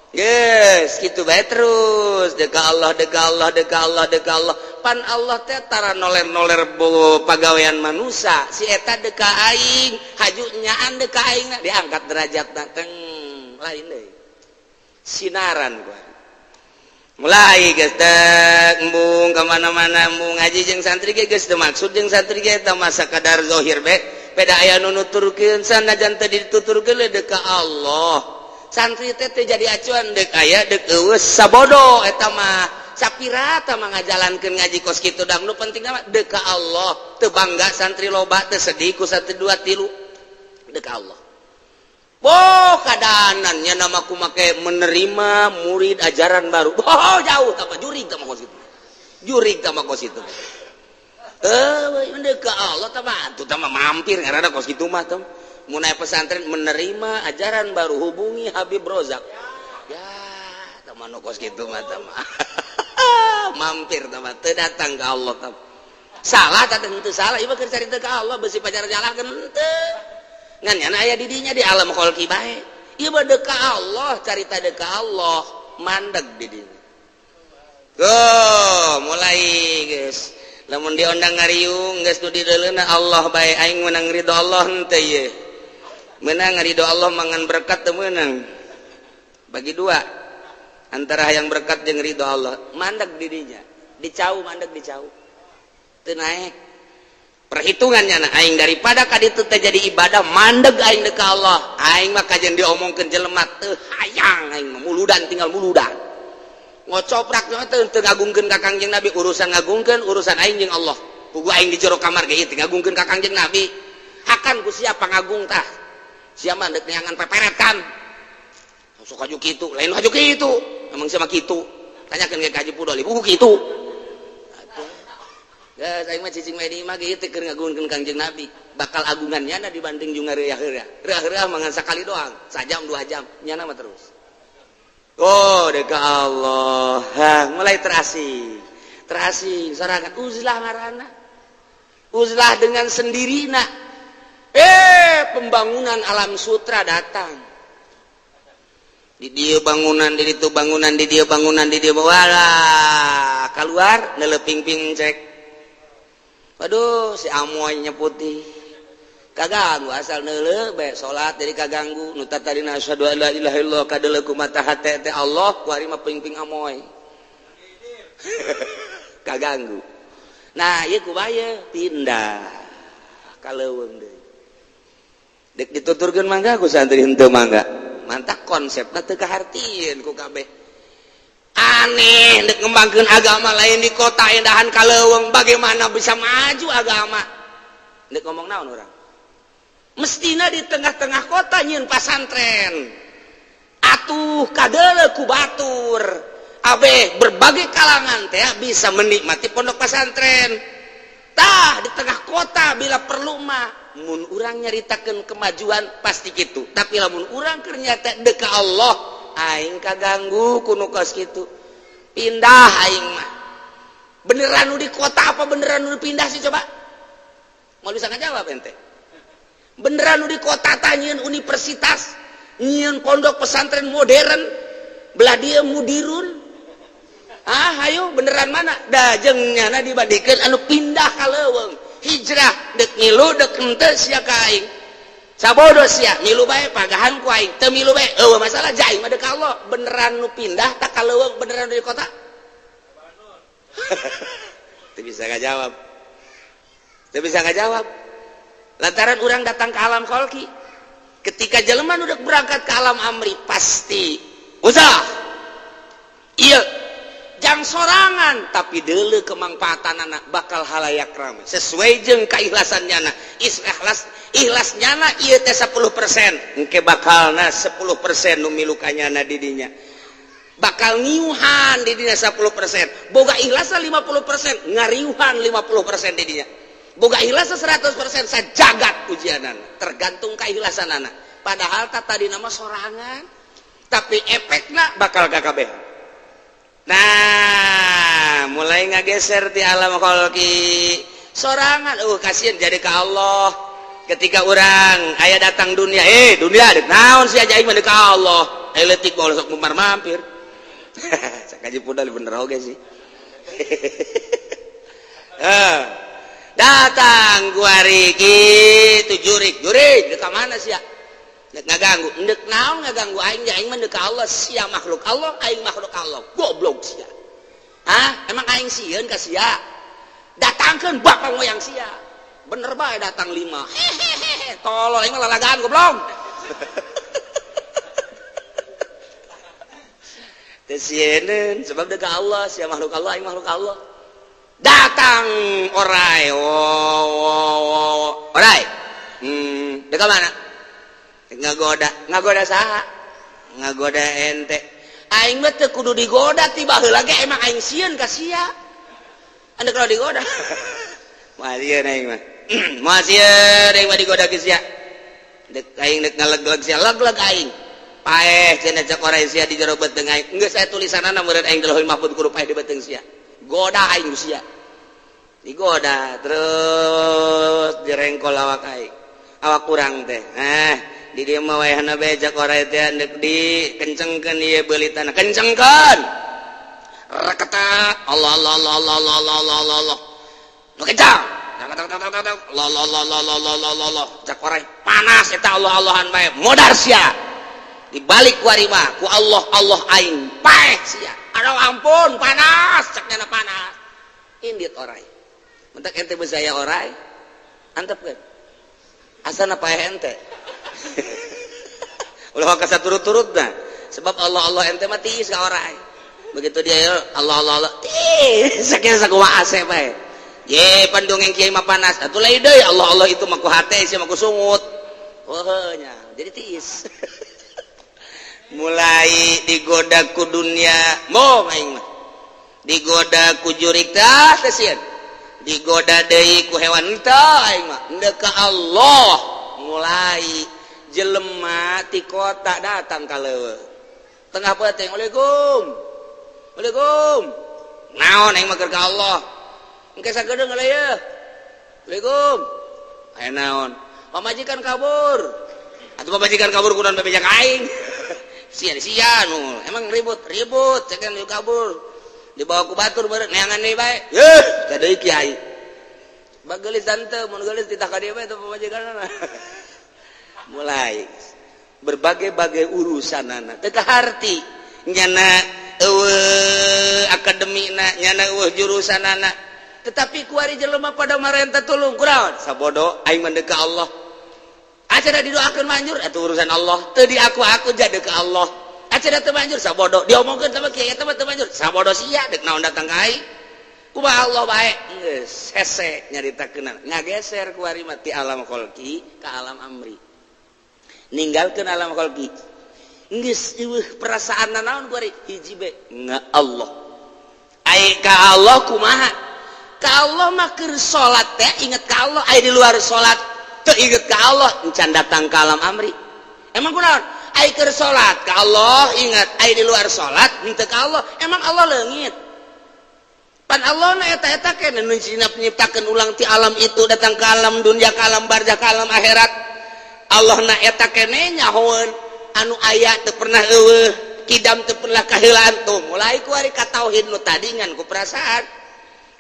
Yes, gitu bae terus dek Allah, dek Allah, dek Allah, dek Allah. Pan Allah teh tara noler-noler pagawean manusia, si eta dek aing, haju nyaan dek aing, diangkat derajatna teng lain deui. Sinaran gua. Mulai geus teh embung ka mana-mana, embung ngaji jeung santri ge geus teu maksud jeung santri ge eta mah sakadar zahir be. Beda aya nu nuturkeun sanajan teu dituturkeun deuk ka Allah. Santri teh teu jadi acuan deuk aya deuk eueuh sabodo eta mah. Sapirata mah ngajalankeun ngaji kos kitu dang nu penting mah deuk ka Allah. Teu bangga santri loba, teu sedih ku santri dua tilu. Deuk ka Allah. Boh kadanannya nama ku make menerima murid ajaran baru. Boh jauh tambah jurig tambah kos itu. Jurig tambah kos itu. Deuk ka Allah tambah atuh tambah mampir ngaranna kos kitu mah teh. Mun aya pesantren menerima ajaran baru hubungi Habib Rozak. Ya, tambah nu kos kitu mah tambah. Mampir tambah teu datang ka Allah tambah. Salah tah henteu salah ieu mah keur carita ka Allah beusi pacar nyalahkeun henteu. Ngan nyana aya di dinya di alam kholqi bae. Ieu mah deuk ka Allah, carita deuk ka Allah, mandeg di dinya. Tuh, mulai geus. Lamun diondang ngariung geus nu dideuleuna Allah bae, aing meunang ridho Allah henteu ieu. Meunang ridho Allah mangan berkat teu meunang. Bagi dua. Antara hayang berkat jeung ridho Allah, mandeg di dinya. Dicau mandeg dicau. Teu naek. Perhitungannya nah, aing daripada kaditu teh jadi ibadah mandeg aing deuk ka Allah. Aing mah kajian diomongkeun jelema teu hayang aing mah muludan tinggal muludan. Ngocoprak teh teu ngagungkeun ka Kangjeng Nabi, urusan ngagungkeun urusan aing jeung Allah. Puguh aing di jero kamar ge ieu teu ngagungkeun ka Kangjeng Nabi. Hakan ku siapa ngagung tah? Sia mah deuk neangan peperet kan. Sok haju kitu, lain haju kitu. Emang sia mah kitu. Tanyakeun ge ka Haji Pudoli, puguh kitu. Ya, aing mah cicing mah di imah ge teu keur ngagungkeun Kangjeng Nabi. Bakal agungan nyana dibanding jeung ngareuyah-reuyah. Reuyah-reuyah mah ngan sakali doang, sajam 2 jam, nyana mah terus. Oh, deuk ka Allah. Ha, mulai terasing. Terasing sorangan uzlah ngaranna. Uzlah dengan sendirina. Pembangunan alam sutra datang. Di dia bangunan, di ditu bangunan, di dia bangunan, di dia walah. Keluar neleping-ping cek. Waduh, si amoynya putih. Kaganggu asal neuleuh bae salat jadi kaganggu. Nu tadina asyhadu alla ilaha illallah kadeuleuh ku mata hate teh Allah ku ari mah ping-ping amoy. Kaganggu. Nah, ieu ku bae pindah ka leuweung deui. Dek dituturkeun mangga ku santri henteu mangga. Mantak konsepna teu kahartieun ku kabeh. Aneh dek ngembangkeun agama lain di kota indahan ka leuweung, bagaimana bisa maju agama? Dek ngomong naon urang? Mestina di tengah-tengah kota nyieun pasantren. Atuh kadeuleuh ku batur. Abeh berbagai kalangan teh bisa menikmati pondok pesantren. Tah di tengah kota bila perlu mah mun urang nyaritakeun kemajuan pasti kitu. Tapi lamun urang keur nyata deuk ka Allah, aing kaganggu ku nu kos kitu. Pindah aing mah. Beneran nu di kota apa beneran nu pindah sih coba? Mau bisa ngajawab ente? Beneran nu di kota tah nyieun universitas, nyieun pondok pesantren modern, belah dieu mudirun. Ah, ayo beneran mana? Da jeung nyana dibandingkeun anu pindah ka leuweung. Hijrah dek ngilu dek henteu sia ka aing. Sabodo sia ngilu bae pagahan ku aing, teu milu bae eueuh masalah ja aing mah deuk ka Allah. Beneran nu pindah tak ka leuweung beneran di kota? Teu bisa ngajawab. Teu bisa ngajawab. Lantaran urang datang ke alam kholqi. Ketika jelema nu deuk berangkat ke alam amri pasti uzah. Ieu Jang sorangan tapi deuleu kemangfaatan anak bakal halayak ramai sesuai jeung keikhlasan nyana. Ikhlas ikhlas nyana ieu teh 10% engke bakalna 10% nu milu ka nyana di dinya. Bakal ngiuhan di dinya 10%. Boga ikhlasna 50% ngariuhan 50% di dinya. Boga ikhlasna 100% sajagat ujianana tergantung keikhlasanana. Padahal tadi nama sorangan tapi efekna bakal kakabeh. Nah, mulai ngageser di alam kholqi sorangan kasihan jadi ke Allah. Ketika orang aya datang dunia, dunia dek naon sih aja aing mah ka Allah. Leutik bae sok mumar mampir. Sakaji pudal bener oge sih. Datang kuari kitu jurik, jurik dek ka mana sia? Dek ngaganggu, dek naon ngaganggu aing ge aing mah deuk ka Allah, sia makhluk Allah, aing makhluk Allah. Goblok sia. Hah? Emang aing sieun ka sia? Datangkeun bapak moyang sia. Bener bae datang 5. Hehehe, tolol aing mah lalagaan goblok. Teu sieun sebab deuk ka Allah, sia makhluk Allah, aing makhluk Allah. Datang orai, orai. Deuk ka mana? Ngagoda, ngagoda saha? Ngagoda ente. Aing mah teu kudu digoda ti baheula ge emang aing sieun ka sia. Anda kalau digoda. Moal sieun aing mah. Moal sieun aing mah digoda ke sia. Dek aing dek ngaleg-leg sia, leg-leg aing. Paeh cenah cek orai sia di jero beuteung aing. Geus aya tulisanana meureun aing di Lauhul Mahfuz kudu paeh di beuteung sia. Goda aing sia. Digoda terus direngkol awak aing. Awak kurang teh. Di dieu mah wayahna bae cek orai teh deuk dikencengkeun ieu beulitana. Kencengkeun. Reketa Allah Allah Allah Allah Allah Allah Allah Allah. Nu kencang. Allah Allah Allah Allah Allah Allah Allah. Cek orai panas eta Allah-Allahan bae. Modar sia. Dibalik ku ari mah ku Allah Allah aing paeh sia. Aduh ampun panas cek nyana panas. Indit orai. Mentak ente bezaya orai. Antepkeun. Asana paeh ente. Ulah ka turut-turut nah. Sebab Allah Allah ente mah tiis ka orai. Begitu dia Allah Allah Allah tiis sakieu sakumaha ase bae. Ye pandongeng kiai mah panas. Atuh lain deui Allah Allah itu mah ku hate sia mah ku sungut. Oh nya, jadi tiis. Mulai digoda ku dunia, mau aing mah. Digoda ku jurik tah teh sieun. Digoda deui ku hewan teh aing mah. Endeu ka Allah mulai jelema ti kota datang ka leuweung. Tengah peuting, Waalaikum. Waalaikum. Naon aing mah keur ka Allah. Engke sagedeung heula ye. Waalaikum. Aya naon? Pamajikan kabur. Atuh pamajikan kabur kunaon bebeja ka aing. Sia-sia nu. Emang ribut, ribut cekan lu kabur. Dibawa ku batur beureut neangan deui bae. Yeuh, ka deui kiai. Bageulis tante, mun geulis titah ka dieu bae teh pamajikanna. Mulai berbagai-bagai urusan anak teu kaharti nyana eueuh akademina nyana eueuh jurusan anak tetapi kuari jelema pada marenta tulung kunaon sabodo aing mah deuk ka Allah acara didoakeun manjur eta urusan Allah teu diaku-aku jadi ka Allah acara teu manjur sabodo diomongkeun sama kiai eta mah teu manjur sabodo sia deuk naon datang ka aing kumaha Allah bae geus hese nyaritakeun ngageser kuari mah ti alam kholqi ka alam amri ninggalkeun alam kholqi geus eueuh perasaan naon kuari hiji be nga Allah ai ka Allah kumaha ka Allah mah keur salat teh inget ka Allah ai di luar salat teu inget ka Allah encan datang ka alam amri emang kunaon ai keur salat ka Allah inget ai di luar salat henteu ka Allah emang Allah leungit pan Allah na eta-eta keneh nu nyiptakeun ulang ti alam itu datang ka alam dunia ka alam barzah ka alam akhirat Allah na eta keneh nyahoeun anu aya teu pernah eueuh kidam teu pernah kaheulaan tuh mulai ku ari ka tauhid nu tadi ngan ku perasaan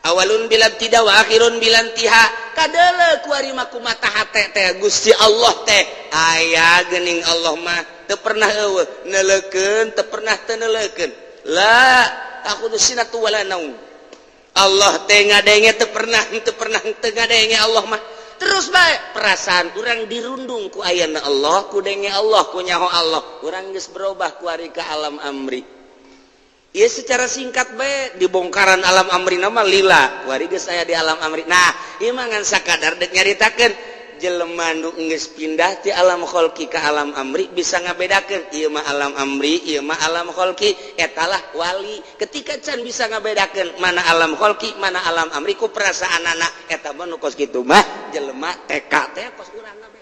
awalun bila tidak wa akhirun bila intiha kadeuleu ku ari mah kumata hate teh Gusti Allah teh aya geuning Allah mah teu pernah eueuh neuleukeun teu pernah teu neuleukeun la ta'khudhu sinatu wala naum Allah teh ngadenge teu pernah teu ngadenge Allah mah terus bae perasaan urang dirundung ku ayana Allah ku denge Allah ku nyaho Allah urang geus berubah ku ari ka alam amri. Ieu secara singkat bae dibongkaran alam amri nama lila wari geus aya di alam amri. Nah ieu mah ngan sakadar deuk nyaritakeun jelema nu geus pindah ti alam kholqi ka alam amri bisa ngabedakeun ieu mah alam amri ieu mah alam kholqi, etalah wali. Ketika can bisa ngabedakeun mana alam kholqi mana alam amri ku perasaanana, eta mah nu kos kitu mah jelema TK teh kos urang kabeh.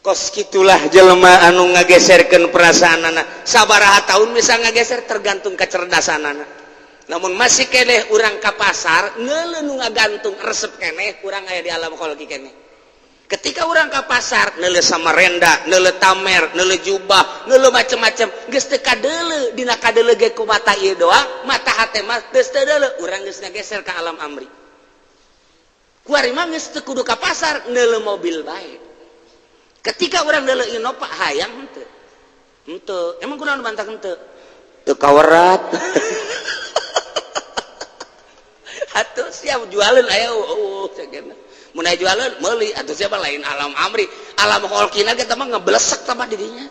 Kos kitulah jelema anu ngageserkeun perasaanana, sabaraha tahun bisa ngageser tergantung kecerdasanana. Namun masih keneh urang ka pasar neuleuh nu ngagantung resep keneh urang aya di alam kholqi keneh. Ketika urang ka pasar neuleuh samarenda, neuleuh tamer, neuleuh jubah, neuleuh macem-macem, geus teu kadeuleu dina kadeuleu ge ku mata ieu doang, mata hate mah geus teu deuleu, urang geus ngageser ka alam amri. Kuari mah geus teu kudu ka pasar, neuleuh mobil bae. Ketika orang deuleu Innova hayang henteu. Henteu, emang kunaon bantah henteu? Teu kawerat. Atuh siap jualeun aya eueuh cenah. Mun aya jualeun meuli atuh siapa lain alam amri. Alam kholqina ge mah ngeblesek tah dirinya.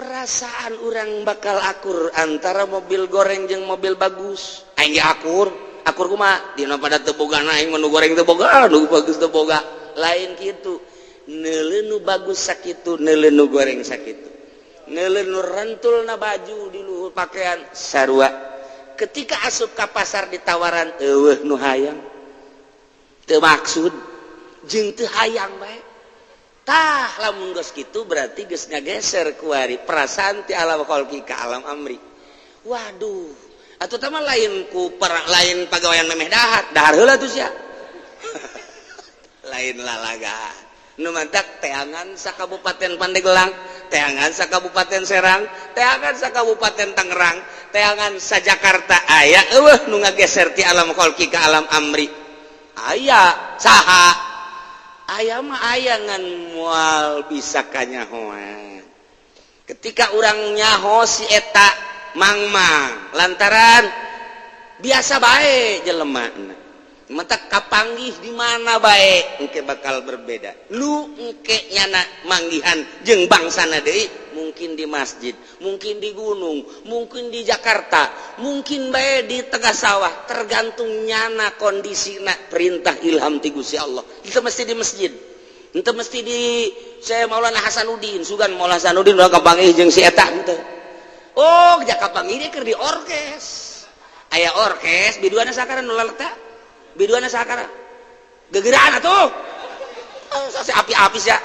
Perasaan orang bakal akur antara mobil goreng jeung mobil bagus. Aing ge akur, akur kumaha? Dina pada teu boga aing mah nu goreng teu boga, nu bagus teu boga. Lain kitu. Neuleuh nu bagus sakitu, neuleuh nu goreng sakitu. Neuleuh nu rentulna baju di luhur pakaian sarua. Ketika asup ka pasar ditawaran eueuh nu hayang. Teu maksud jeung teu hayang bae. Tah lamun geus kitu berarti geus ngageser kuari perasaan ti alam kholqi ka alam amri. Waduh, atuh tah mah lain ku lain pagawean memeh dahar, dahar heula tuh sia. Lain lalaga. Nu mantak teangan sa Kabupaten Pandeglang, teangan sa Kabupaten Serang, teangan sa Kabupaten Tangerang, teangan sa Jakarta aya eueuh nu ngageser ti alam kholqi ka alam amri. Aya saha? Aya mah aya ngan moal bisa kanyahoan. Ketika urang nyaho si eta mangmang lantaran biasa bae jelema. Mentak kapanggih di mana bae engke bakal berbeda. Lu engke nyana manggihan jeung bangsana deui, mungkin di masjid, mungkin di gunung, mungkin di Jakarta, mungkin bae di tengah sawah, tergantung nyana kondisina perintah ilham ti Gusti Allah. Itu mesti di masjid. Itu mesti di saya Maulana Hasanuddin, sugan Maulana Hasanuddin ulah kapanggih jeung si eta henteu. Oh, kapanggih dia keur di orkes. Aya orkes biduana sakaran nu laleta. Biduana sakara gegeraan atuh. Oh, api-api sia.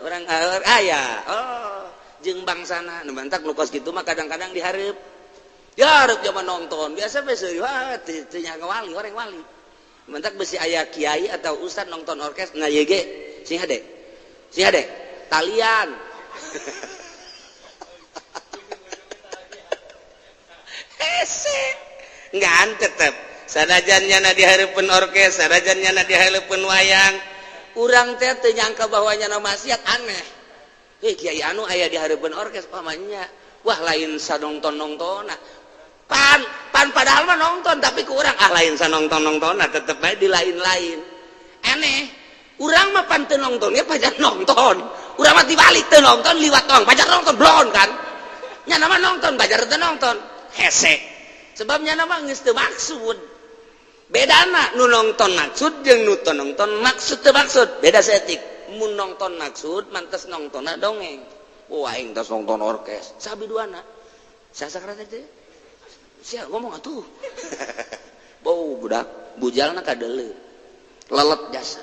Orang aya. Oh, jeung bangsana nu mantak nu kos kitu mah kadang-kadang dihareup. Dihareup zaman nonton. Biasa we seuri wah teu nyaga wali, orang wali. Mantak besi aya kiai atau ustad nonton orkes nah ieu ge sing hade. Sing hade talian. Hese. Ngan tetep sanajan nyana dihareupeun orkes, sanajan nyana dihareupeun wayang, urang teh teu nyangka bahwa nyana maksiat aneh. Heh kiai anu aya dihareupeun orkes pamannya. Wah lain sanongton-nongtonna. Pan pan padahal mah nonton tapi ku urang ah lain sanongton-nongtonna tetep bae di lain-lain. Aneh. Urang mah pan teu nongtonnya pajar nonton. Urang mah dibalik teu nonton liwat tong pajar nonton blon kan. Nyana mah nonton pajar teu nonton. Hese. Sebab nyana mah geus teu maksud. Bedana nu nonton maksud jeung nu teu nonton maksud teu maksud beda saeutik. Mun nonton maksud mantes nontonna dongeng. Wah aing tos nonton orkes sabi duana sasakra teh sia ngomong atuh. Bau budak bujalna kadeuleu lelet jasa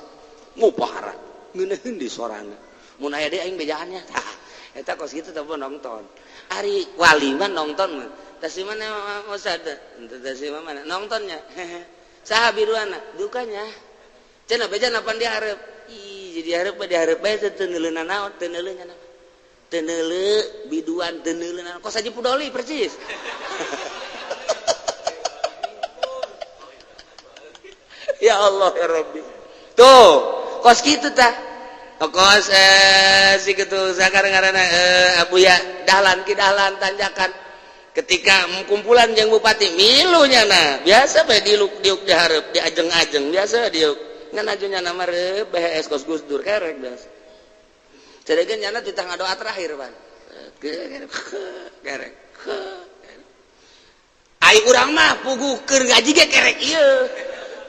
ngupahara ngeunaheun di sorana mun aya deui aing bejaannya. Tah eta kos kitu teh nonton. Ari wali mah nonton mah tas mana ustad tas mana nontonnya. Saha biruana dukanya cenah beja napan dihareup. Ih jadi hareup mah dihareup bae teu neuleuna naon, teu neuleuh nya naon. Teu neuleuh biduan teu neuleuh naon. Kos aja pudoli percis. Ya Allah ya Rabbi. Tuh, kos kitu tah. Kos si kitu sakar ngaranna Abuya Dahlan ki Dahlan tanjakan. Ketika kumpulan jeung bupati milu nyana biasa bae diuk diuk dihareup diajeng-ajeng biasa diuk ngan aju nyana mah reup BHS kos Gus Dur kerek biasa. Ceregeun nyana titah ngadoa terakhir pan. Kerek. Ai urang mah puguh keur ngaji ge kerek ieu.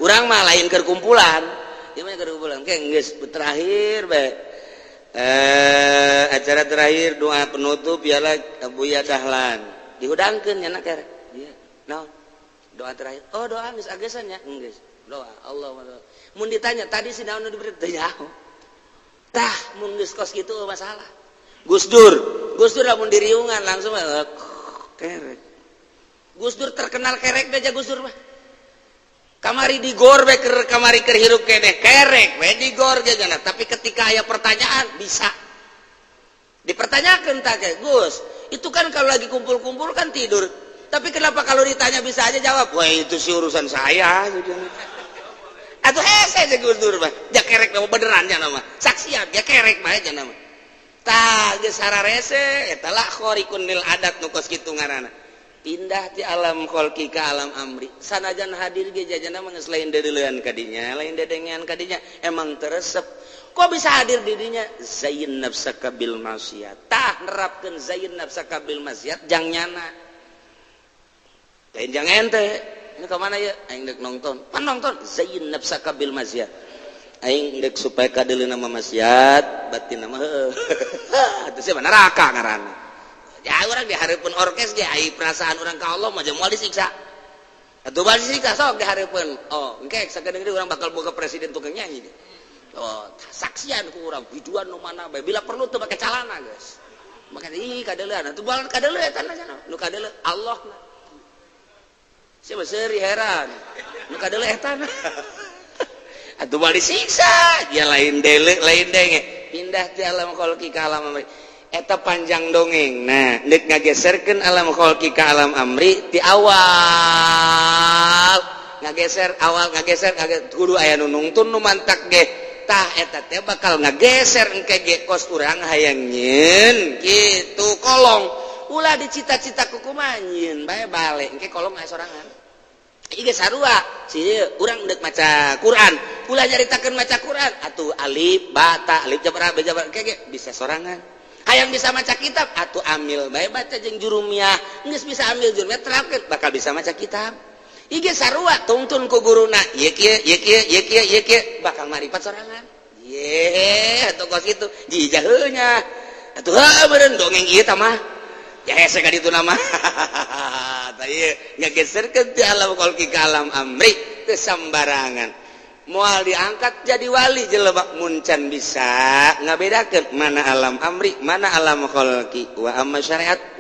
Urang mah lain keur kumpulan. Ieu mah keur kumpulan ke geus terakhir bae. Acara terakhir doa penutup ialah Buya Dahlan. Dihudangkeun nya kerek. Iya. Naon? Doa terakhir. Oh, doa geus agesan nya. Geus. Doa Allah. Mun ditanya tadi si naon nu diberi teu nyaho. Tah mun geus kos kitu masalah. Gus Dur, Gus Dur lamun diriungan langsung kerek. Gus Dur terkenal kerek aja Gus Dur mah. Kamari digor we keur kamari keur hirup keneh kerek we digor ge gana. Tapi ketika aya pertanyaan bisa dipertanyakan tak kayak Gus, itu kan kalau lagi kumpul-kumpul kan tidur. Tapi kenapa kalau ditanya bisa aja jawab? Wah itu sih urusan saya. Atau hese aja Gus Dur mah. Ja kerek mah beneran nya nama. Saksian ja kerek mah aja nama. Tah geus sararese eta lah khariqun lil adat nu kos kitu ngaranna. Pindah ti alam kholqi ka alam amri. Sanajan hadir ge jajana mah geus lain deuleuan ka dinya, lain dedengean ka dinya, emang teresep. Kok bisa hadir di dinya? Zayin nafsaka bil maksiat. Tah nerapkeun zayin nafsaka bil maksiat jang nyana. Lain jang ente. Ini ke mana ya? Aing dek nonton. Pan nonton zayin nafsaka bil maksiat. Aing dek supaya kadeuleuna mah maksiat, batin mah heueuh. Atuh sia neraka ngaranna. Ya urang dihareupeun orkes ge ai perasaan urang ka Allah mah moal disiksa. Atuh bal disiksa sok dihareupeun. Oh, engke sakedeung deui urang bakal boga presiden tukang nyanyi. Oh, saksian ku urang biduan nu mana bae bila perlu teu make calana geus. Make ih kadeuleun atuh bal kadeuleun eta na nu kadeuleun Allah na. Sia mah seuri heran. Nu kadeuleun eta na. Atuh bal disiksa, dia lain dele lain denge. Pindah ti alam kholqi ka alam amri. Eta panjang dongeng. Nah, deuk ngageserkeun alam kholqi ka alam amri ti awal ngageser awal ngageser kudu aya nu nungtun nu mantak ge. Tah eta teh bakal ngageser engke ge kos urang hayang nyieun kitu kolong. Ulah dicita-cita ku kumaha nyieun bae balik engke kolong aya sorangan. Ieu ge sarua si urang deuk maca Quran, ulah nyaritakeun maca Quran atuh alif ba ta alif jabar ba jabar engke ge bisa sorangan. Hayang bisa maca kitab atuh amil bae baca jeung jurumiyah, geus bisa amil jurumiyah terapkeun bakal bisa maca kitab. Ieu ge sarua tungtun ku guruna ieu kieu ieu kieu ieu kieu ieu kieu bakal maripat sorangan. Ye atuh kos kitu jijaheuh nya. Atuh heuh meureun dongeng ieu tah mah. Ya hese ka ditu nama. Tah ieu ngageserkeun ti alam kholqi ka alam amri teu sambarangan. Moal diangkat jadi wali jelema mun can bisa ngabedakeun mana alam amri mana alam kholqi. Wa amma syariat